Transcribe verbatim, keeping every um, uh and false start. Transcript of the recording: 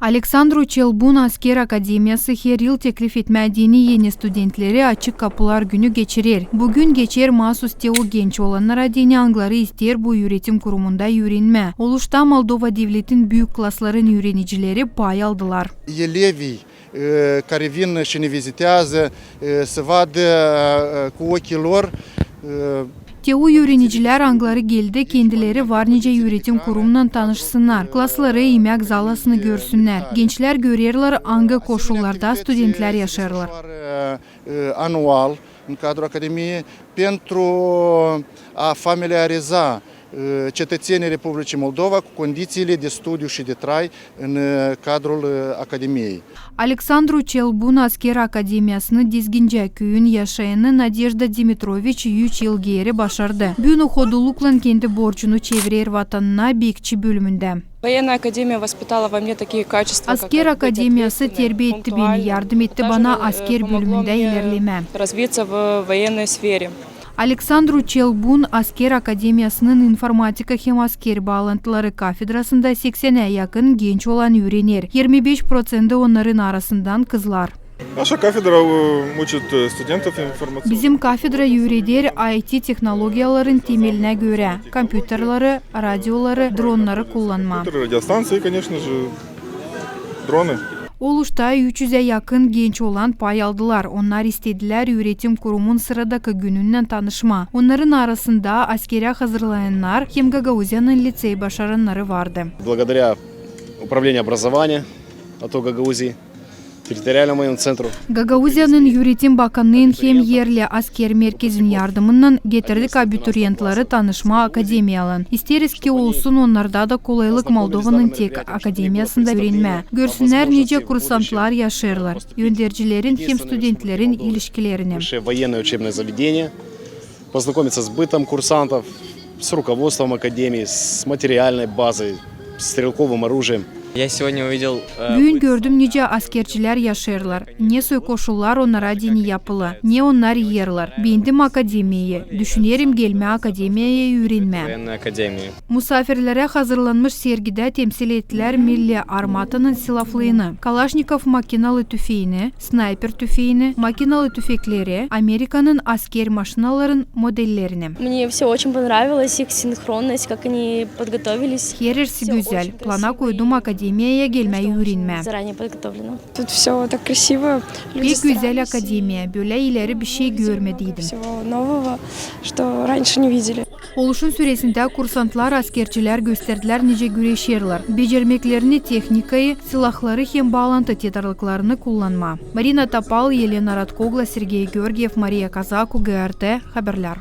Aleksandro Çelbun asker akademiyası her yıl teklif etmää deyni eni studentleri Açık Kapılar Günü geçirer. Bu gün geçer maasuz te o genç olannara deyni, angıları isteer bu üüretim kurumunda üürenmää. Oluşta Moldova devletin büük klasların üürenicileri pay aldılar. Елеви, э, care vin și ne vizitează, э, să vadă, э, cu ochii lor, э, Te o üürenicilär, angıları geldi, kendileri var nicä üüretim kurumunan tanışsınnar, klasları, imäk zalasını görsünnär. Gençlär görerlär, angı koşullarda studentlär yaşêêrlar. Э, anual în cadrul Academiei pentru a familiariza, э, cetățenii Republicii Moldova cu condițiile de studiu și de trai în, э, cadrul, э, Academiei. Aleksandro Çelbun asker akademiyasını Dizgincä küüyün yaşayanı Nadejda Dimitroviç üç yıl geeri başardı. Büün o hodulluklan kendi borcunu çevirer vatanına bekçi bölümündä. Военная академия воспитала во мне такие качества, как... Asker akademiyası terbiä etti beni, yardım etti bana asker bölümündä ilerlemää. Развиться в военной сфере. Aleksandro Çelbun asker akademiyasının informatika hem asker baalantıları kafedrasında seksänä yakın genç olan üürener. Yirmi beş proţenti onnarın arasından kızlar. Наша кафедра, э, учит, э, студентов информационным... Bizim kafedra üüreder I T tehnologiyaların temelinä görä, kompyuterleri, radioları, dronnarı kullanmaa. Компьютеры, радиостанции, конечно же, дроны. Oluşta üç üzä yakın genç olan pay aldılar. Onnar istedilär üüretim kurumun sıradakı gününnän tanışmaa. Onnarın arasında askerä hazırlanannar hem Gagauziyanın litsey başarannarı vardı. Благодаря управлению образования АТО Гагаузии, территориальному военному центру. Gagauziyanın üüretim bakannıın hem erli asker merkezin yardımınnan getirdik abiturientları tanışmaa akademiyalan. İsteeriz ki olsun onnarda da kolaylık Moldovanın tek akademiyasında üürenmää. Görsünnär, nicä kursantlar yaşêêrlar, öndercilerin hem studentlerin ilişkilerini. Высшее военное учебное заведение. Познакомиться с бытом курсантов, с руководством академии, с материальной базой, с стрелковым оружием. Я сегодня увидел, э... Büün gördüm, nicä askerçilär yaşêêrlar, ne soy koşullar onnara deyni yapılı, ne onnar iyerlär. Beendim akademiyayı, düşünerim gelmää akademiyaya üürenmää. Военная академия. Musaafirlerä hazırlanmış sergidä temsil ettilär milli armatanın silaflıını, Kalaşnikov makinalı tüfeeni, snayper tüfeeni, makinalı tüfekleri, Amerikanın asker maşinaların modellerini. Мне всё очень понравилось, их синхронность, как они подготовились. Herersi gözäl. Plana koydum akademiyaya gelmää üürenmää. Заранее подготовлено. Тут всё так красиво. Pek gözäl akademiya, bölä ileri bişey görmediydim. Всего нового, что раньше не видели. Oluşun süresindä kursantlar, askerçilär gösterdilär, nicä güreşerlär, becermeklerini, tehnikayı, silahları hem baalantı tetarlıklarını kullanmaa. Marina Topal, Elena Ratkogla, Sergey Georgiev, Mariya Kazaku, G R T habärlär.